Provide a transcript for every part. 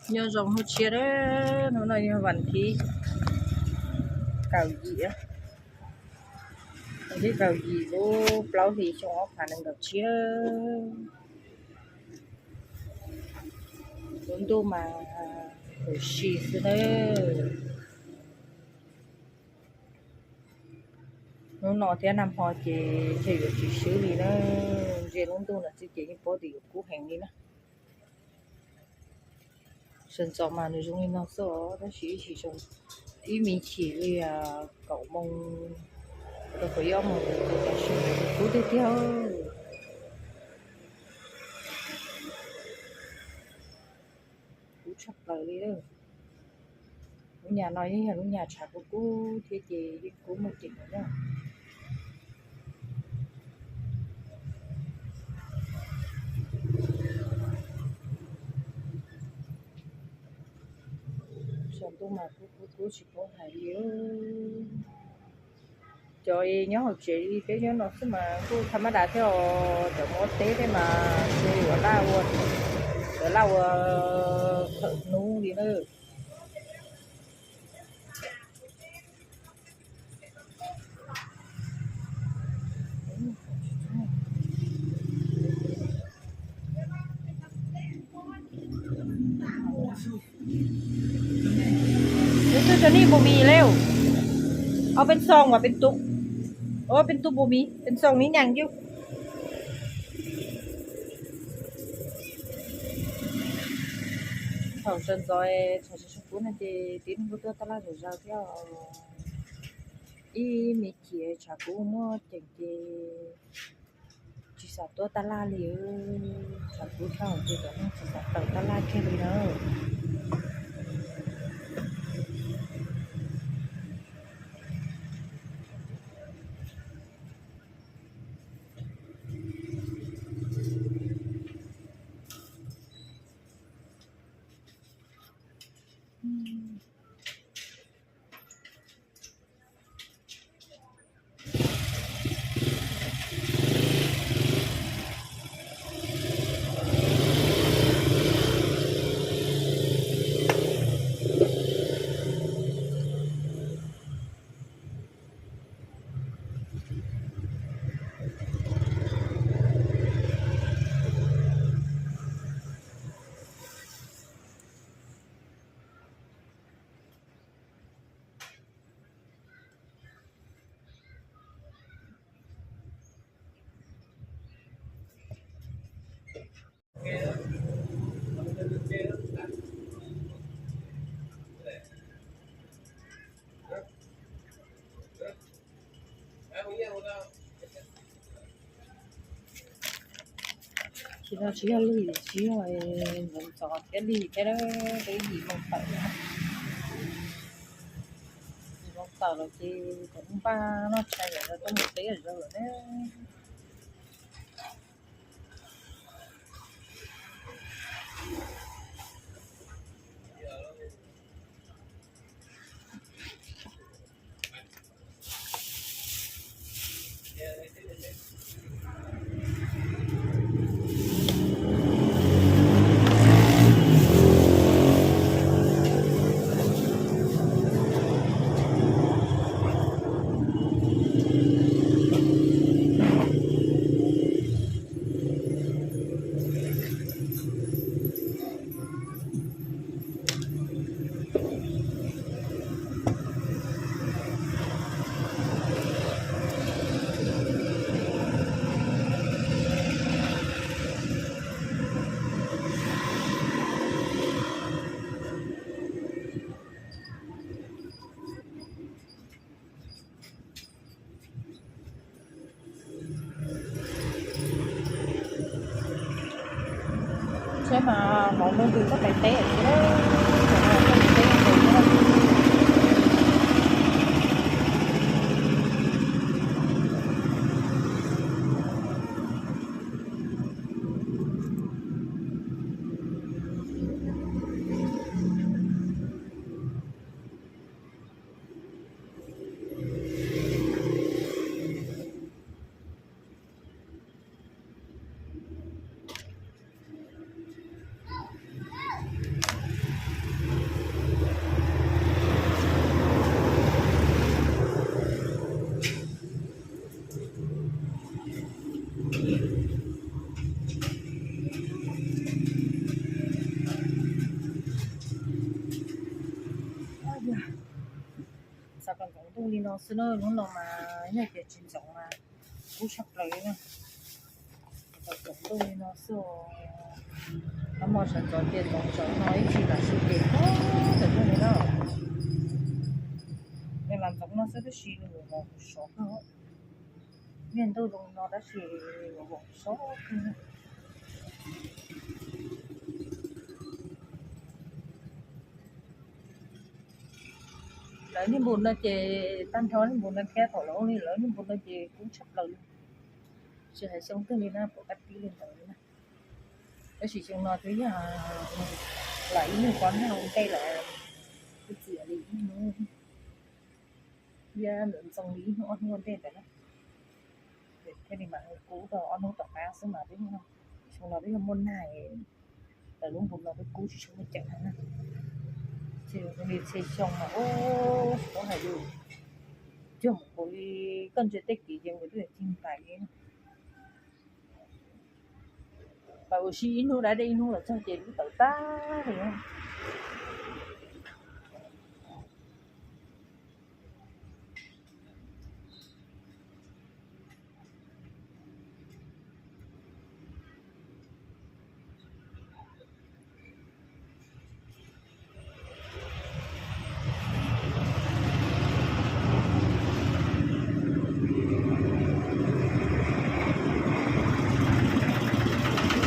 Nyob zoo hnub tshiab, hnub no yog vas thib kaum yim, vas thib kaum yim lub plaub hlis xyoo ob phav nees nkaum tshiab. Lub ntuj mas huv si xwb nawb. Hnub no thiab nag hmo ces ntshe yuav tsis swb li na. Ntsia lub ntuj no xwb ces yeej paub tias yuav kub heev li na. Sawv ntxov mas nws zoo li no xwb os, tab sis ib chim, ib me chim li kaum moos rau kaum ob moos ces kub tiag tiag. Kub tshaj plaws li. Lub nyam no yeej yog lub nyam tshav kub kub thiab ces yeej kub muaj ceem na. Saum ntuj mas kub kub kub tsis paub hais li. Cov nyob hauv tsev li peb nyob no xwb mas kuj tha mab dav thiab os, cov mus ua teb thiab mas xws yuav laj ua, yuav laj ua thawm hnub li na. Tus twg cov nij npus mis lawm? Ob peb xoo as, peb tug, peb tug npus mis, peb xoo nib nyees yus. Thaum sawv ntxov thaum sawv sawv kub no ces tib neeg kuj tuaj taj laj zom zaws thiab. Ib me chim tshav kub muaj ceem ces tsis xav tuaj taj laj li. Tshav kub tshaj ces cov neeg tsis xav tawm taj laj kiag li na. Tsis no tsis yog lig, tsis yog ntxov thiab lig thiab, peb yim moos tawm, yim moos tawm lawm ces kom npaj noj tshais lawm tuaj mus teb lawm na. Saib mas hmov ntuj twg txoj kev teb thiab. Ntuj li no xwb na, hnub no mas yog tias tsis ntxoov mas kub tshaj plaws li na. Txoov ntuj li no xwb. Qab hmo sawv ntxov ces ntxoov tsaus no ib txhis lam su ces tawm tuaj li na. Nws lam ntxoov no xwb tab sis nws yuav sov kawg. Niag ntuj zoo no tab sis nws yuav sov kawg. Lawv niag npus no ces tag nrho niag npus no thiab, thaum lawv ua li lawv niag npus no ces kub tshaj plaws li. Tsis hais xyoo twg li na, pom qab tib li ntawd li na. Tab sis xyoo no twb yog lam ib nyuag pob nag ua ntej lawm, twb txias li ib hnub, yog ntxoov li ib hnub ob hnub ua ntej ntawd na. Thiaj li mam kub tau ob hnub tom qab xwb mas twb, xyoo no twb yog muaj nag, lawv lub npus no twb kub tsis tshua muaj ceem na. Ces li txhia xyoo mas ub, tsis paub hais yus, cuag mus nkaus li koj ntsia tej kev ces nkaus twb cig ntais li. Pas ua si ib hnub dab dej ib hnub los txog ces lub tawm tag li.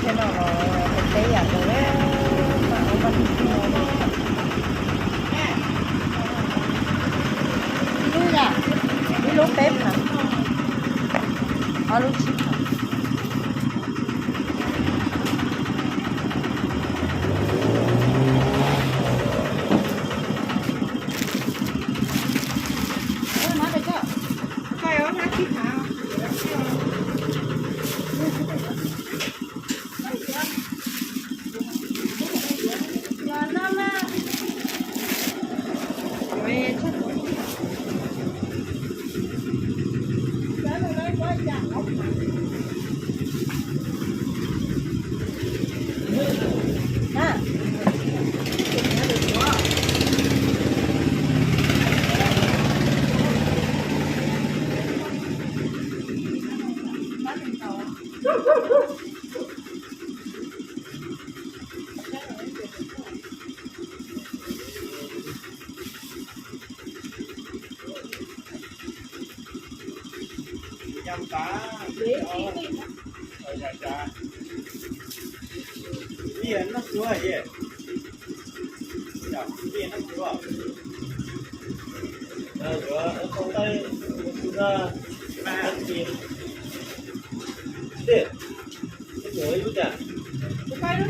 Thiab no los peb yam ntawd, ib lub peb phav, ob lub tsib phav. Ib lub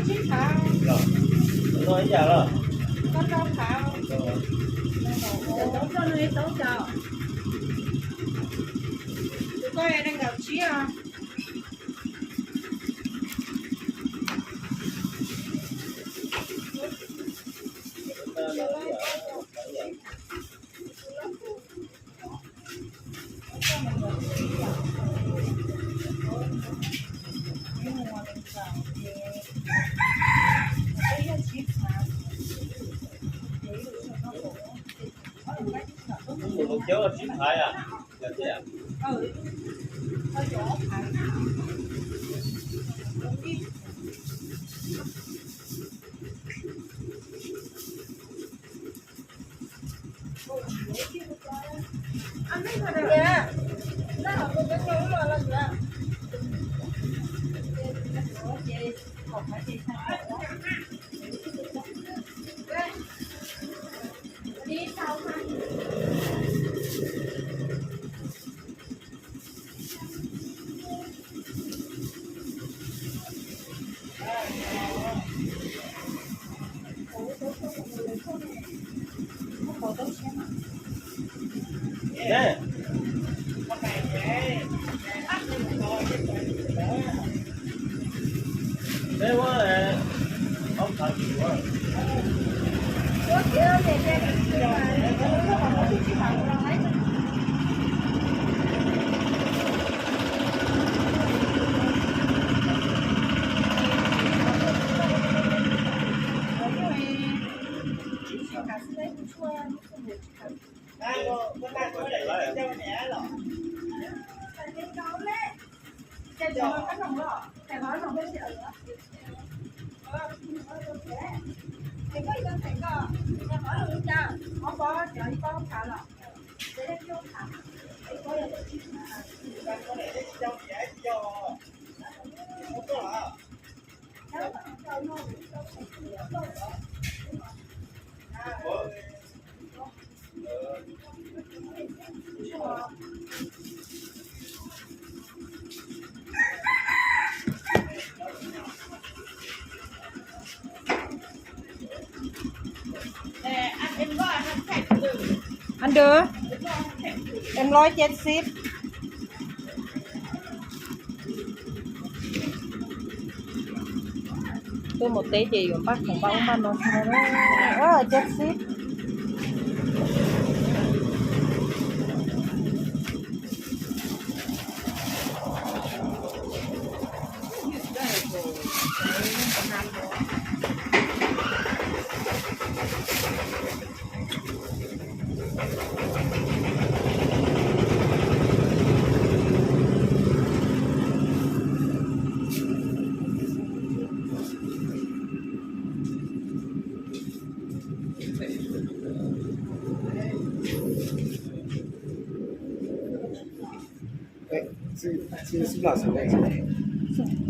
tsib phav. Koj rau phav. Tus koj nees nkaum tsib os. Tus cawv tsib phav a. Ăn được. Em nói chết ship. Tuaj mus teb ces yuav npaj khoom npaj ub npaj no thiab na. Ua cas xib.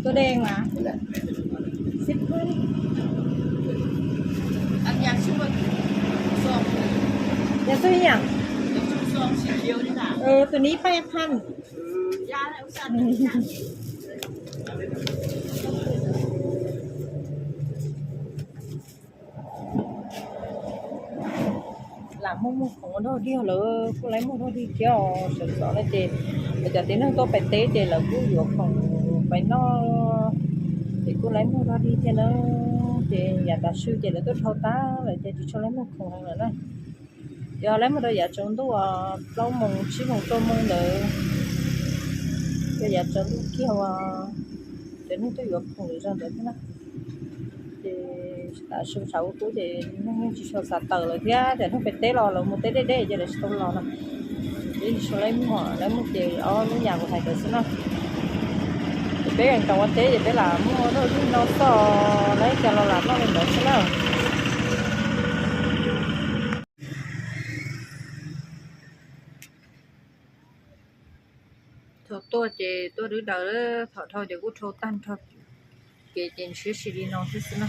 Tôi đen mà. Ship. Dạ tôi nhỉ? Ừ, tôi ní phải khăn. Lam muaj muag khoom ua dog dig lawm, kuj laib muag dog dig thiab os. Sawv ntxov no ces lawv cov tib neeg tuaj pem teb ces lawv kuj yuav khoom pem noj, ces kuj laib muag dog dig thiab na. Ces yav tav su ces lawv tuaj dhau tag lawm ces tsis tshua laib muag khoom heev lawm na. Yog laib muag rau yav tsaus ntuj plaub moos tsib moos rau moos ntawd, rau yav tsaus ntuj kiag uas cov neeg tuaj yuav khoom lawm zog ntawd thiab na. Ces tav su tshav kub kub ces neeg yeej tsis tshua xav tawm lawm thiab, ces neeg pem teb los lawv mus teb deb deb ces lawv tsis tau los no. Ces tsis tshua laib muag, laib muag ces ob lub nyam kuv hais ntawd xwb na. Ces peb yeej tau ua teb ces peb lam muag dog dig no xwb, laib cas los lam noj li ntawd xwb na. Thaum tuaj ces tuaj dwb daws, thaum dhau ces kuj dhau tag nrho, kev ces siab sis li no thiab xwb na.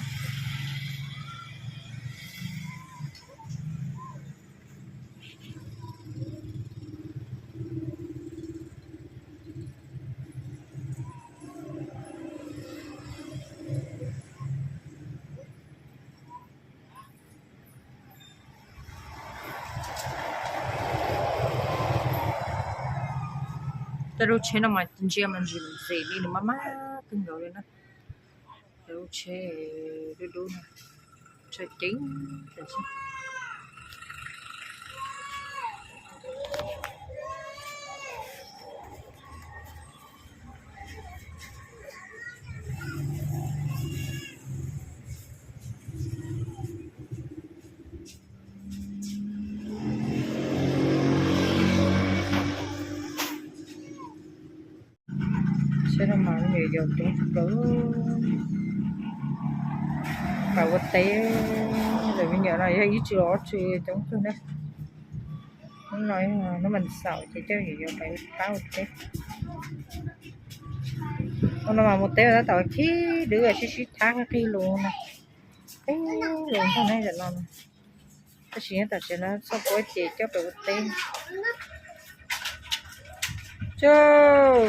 Tej lub tsheb no mas ntsia mas ntsim ntxim li, nws maj maj kawg nkaus li na. Tej lub tsheb dub dub no, tsheb ceev. Saib no mas me nyuam yaus coob kawg. Pab ua teb, lawv me nyuam no yog ib txwm ob txwm coob kawg na. Hnub no hnub mas xaum ces coj me nyuam yaus pab ua teb. Ua no mas mus teb tab tom khib dwb sib sib thab qig lus no. Qig lus nrog neb zam no. Tab sis nyob tom tsev no txhob puab ces coj pem ua teb. Tsuj,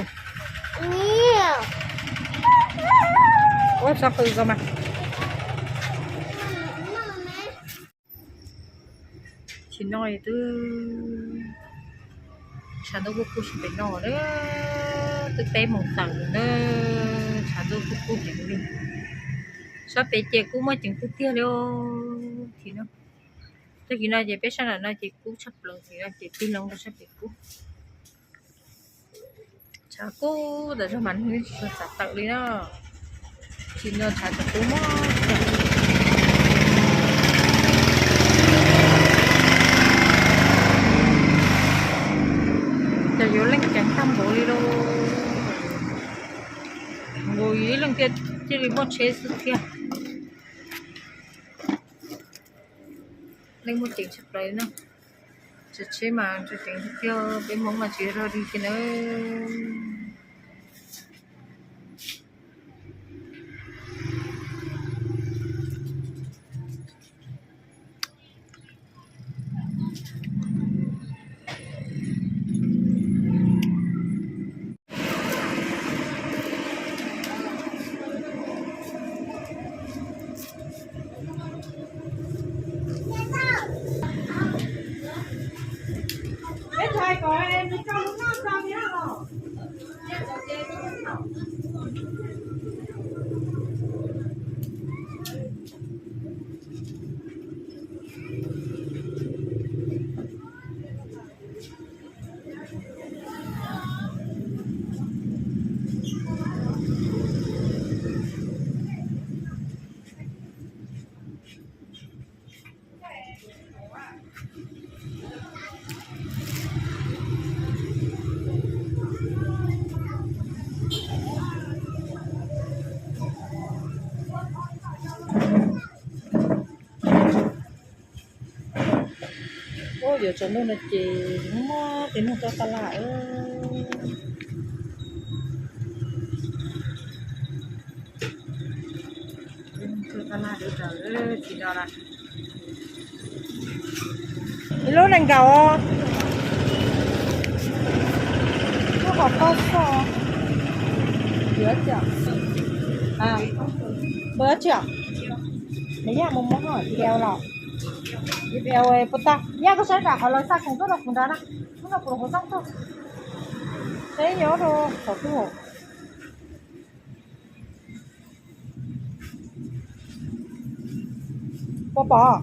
ua txhob qw ko mas. Tsis noj twb tshav ntuj kub kub tsis pem noj na, twb peb moos tawm lawm na, tshav ntuj kub kub heev li. Sab pem ces kuj muaj ceev kub tiag li. Tag kis no ces peb sab nram no ces kub tshaj plaws, tag kis no ces tig loo rau sab pem kub. Tshav kub tas zog mas neeg tsis tshua xav tawm li na. Tsis no tshav tsis kub mog. Cia li muaj tsheb xwb thiab. Neeg muaj ceem tshaj plaws na. Tsheb mas ceem tiag tiag, peb Hmoob mas tsis rog dig kiag nawb. Ua yuav tsaus ntuj no ces muaj tej neeg tuaj taj laj. Tuaj taj laj deb tsawv tsis no na. Ib lub nees nkaum. Lub hom toj xoj. Npawg tsi os? Nws yog mus muab hom tias los puas tau? Yog koj saib nram qhov lawv xa khoom tuaj rau kuv nrad na, muab rau kuv los kuv xauj tuaj. Saib nyob rau qhov twg. Puas pom?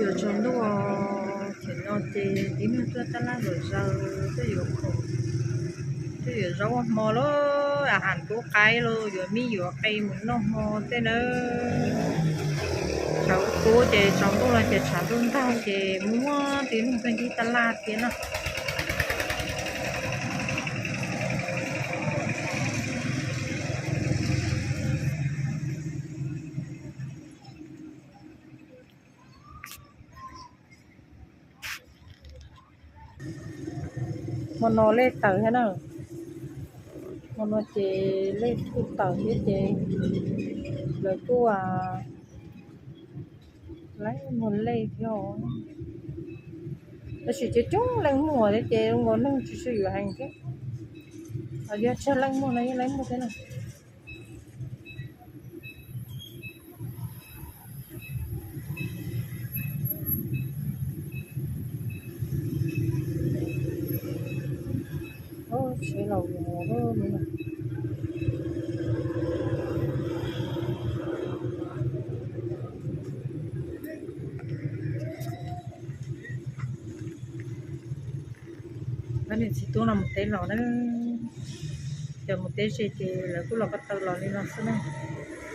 Yuav tsaus ntuj, thaum no ces tib neeg tuaj taj laj zom zaws, tuaj yuav khoom, tuaj yuav zaub ua hmo lawm, a has kub qaib los yuav mij yuav qe mus noj hmo tej nawb. Tshav kub ces tsaus ntuj no ces tshav ntuj ntag ces muaj tib neeg tuaj ncig taj laj thiab na. Hmo no lej tawm thiab na. Hmo no ces lej kuj tawm thiab ces lawv kuj laib muag lej thiab. Tab sis coob coob leej muag thiab ces zoo nkaus neeg tsis tshua yuav heev thiab. Yog tsawg leej muag no yeej laib muag thiab na. Tsheb laus, lawv niam txiv tub no mus teb los na. Cov mus teb ze ces lawv kuj los ko taw los li no xwb na.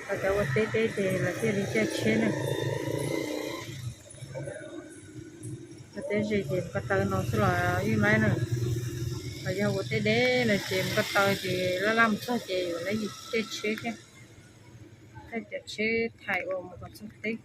Ho cov ua teb teb ces lawv thiaj li caij tsheb na. Ua teb ze ces ko taw no xwb los yeej laib na. Yog ua teb deb no ces mus ko taw ces laj laj mus txog ces yuav lawv tej tsheb thiab, tej cov tsheb thais uas mus kom txog teb.